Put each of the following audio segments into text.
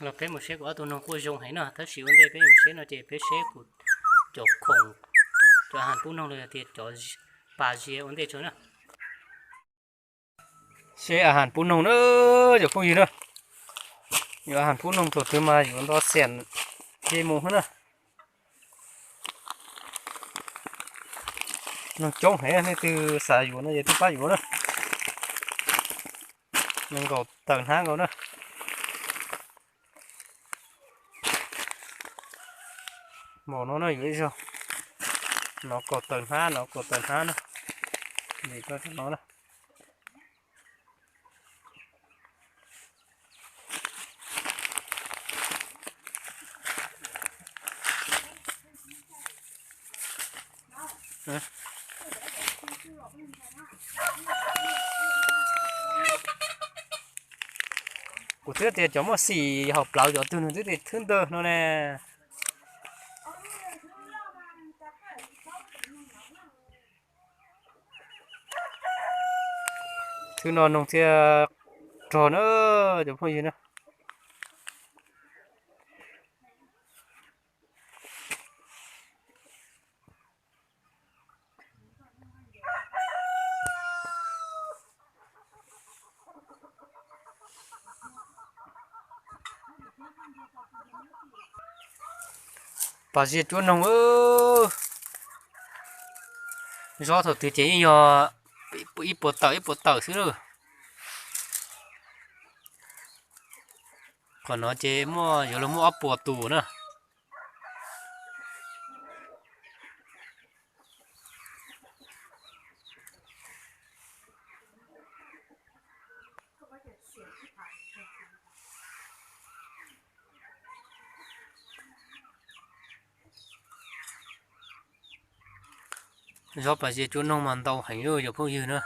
Los peb mus seb kuv ob tug noog quaj zoo heev no, tab sis ua ntej peb mus seb no ces peb seb kuv cov khoom, cov a has pub noog los yog tias cov pas zia ua ntej tso na. Seb a has pub noog na, cov phooj ywg na. Yuav a has pub noog thaum twg mas yuav nto xiam nce mus xwb na. Noog coob heev, leej twg xav yuav no ces twb pab yuav na. Nees nkaum tawm hnab nkaus na. Npaum no na yuav ib zaug. No kaum tawm hnab, no kaum tawm hnab na. Vim koj no na. Kuv twb tias cov muaj xim hauv plawv cov twg nws twb tias thwb ntawg no ne. Thwb no noog thiaj rog na, cov phooj ywg na. Pas zia cuab noog, zob thaum twg ces yeej yog ib puas tawm ib puas tawm xwb lawm. Qhov no ces muaj, yuav luag muaj ob puas tus na. Zob pas zia cuab noog mas ntau heev li cov phooj ywg na.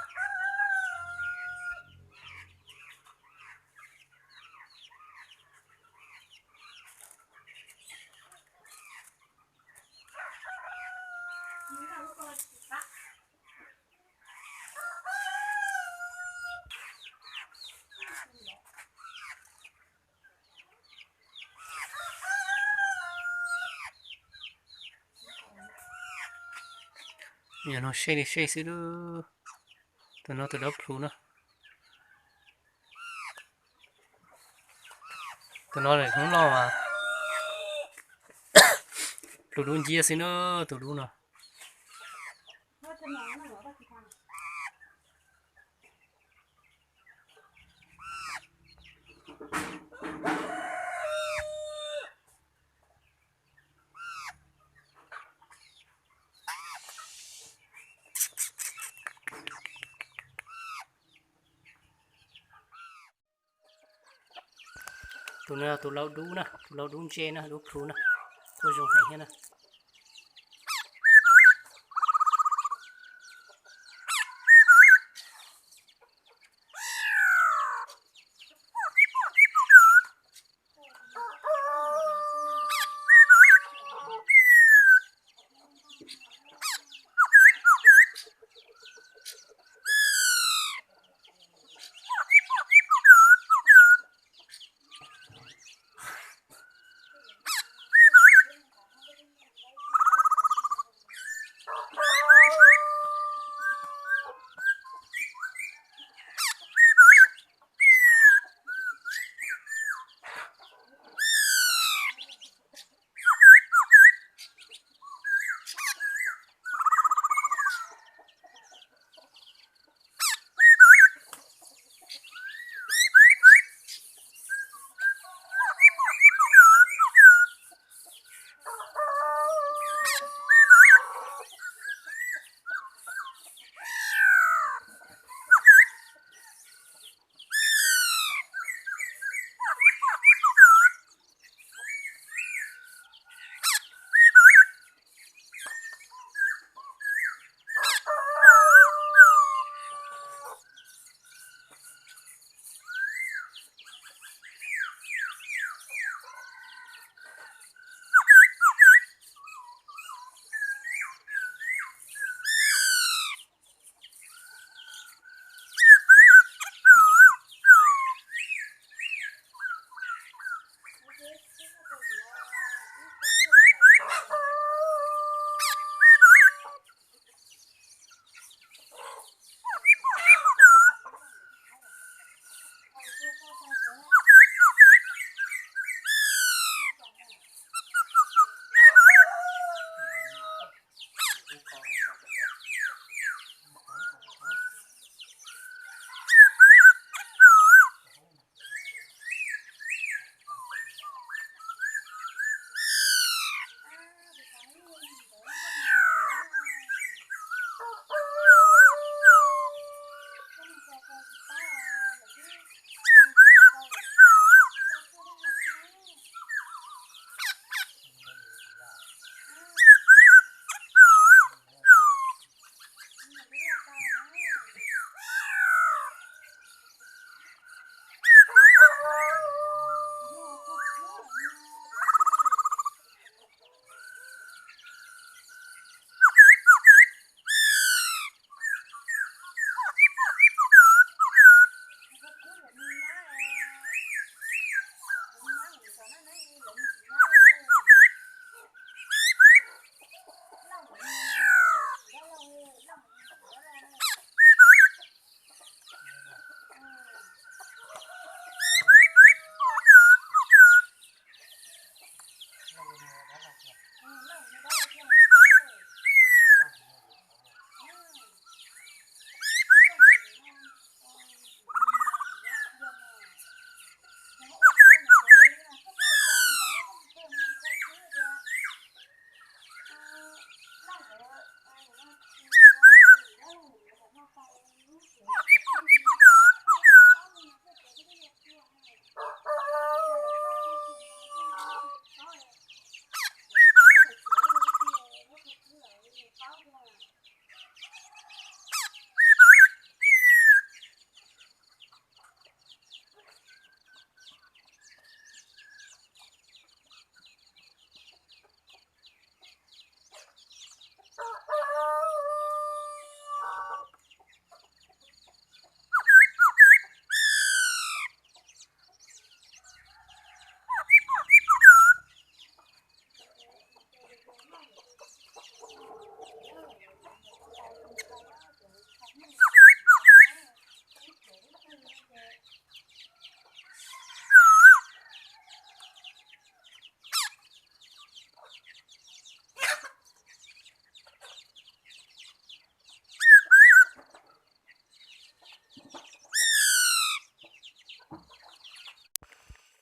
Yog no sej li sej xwb. Tus no tus dawb plhu na. Tus no hnub no mas plhu dub nciab xwb na, tus dub no. Tus no yog tus laub dub na, tus laub dub ntse na, dub plhu na, kuj zoo heev thiab na.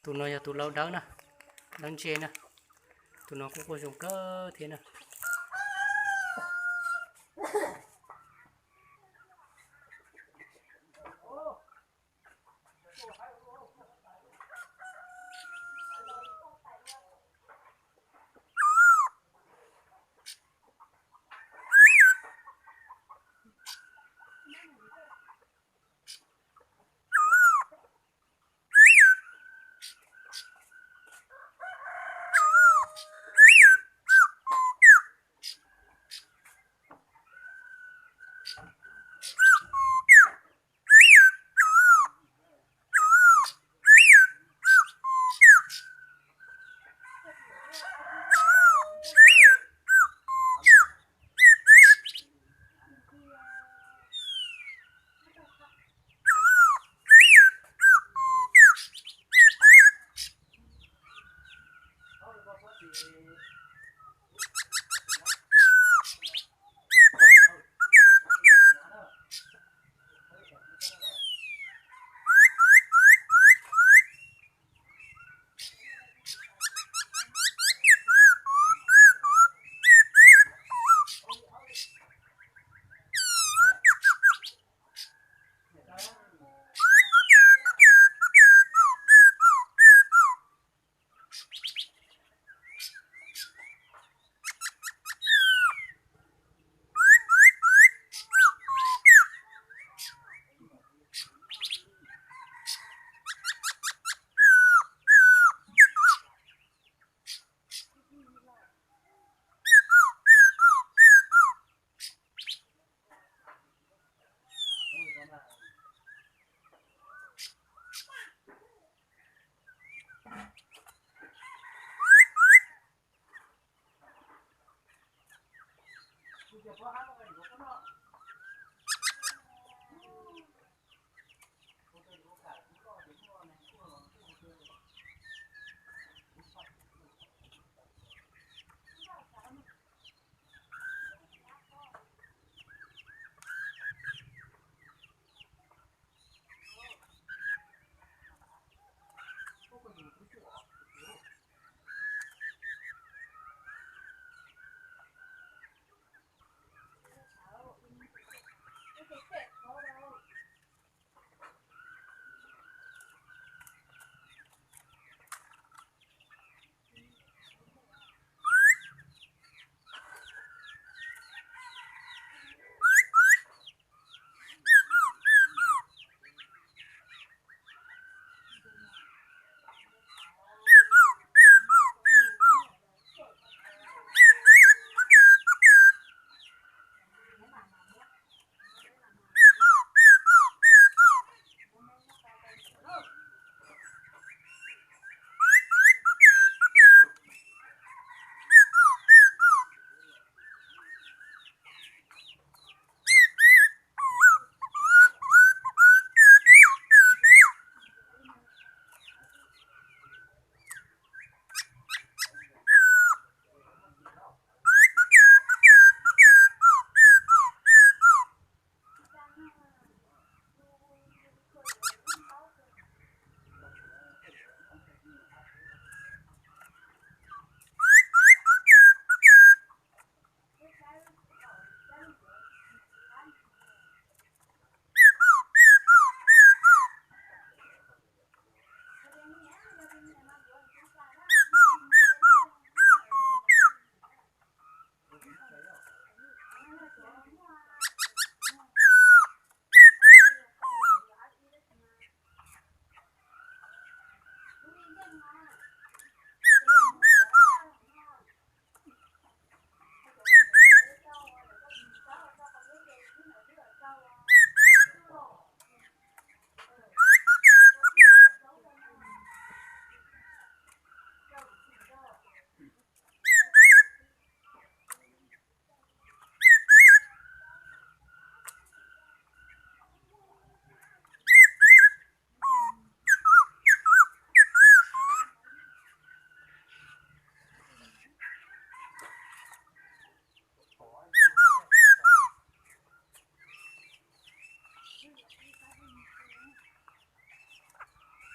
Tus no yog tus lau dawb na, dawb ntse na. Tus no kuj quaj zoo kawg thiab na.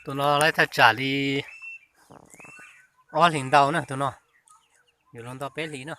Tus no lawv thaj tsam li Ob hlis ntau na tus no, yuav luag nto peb hlis na.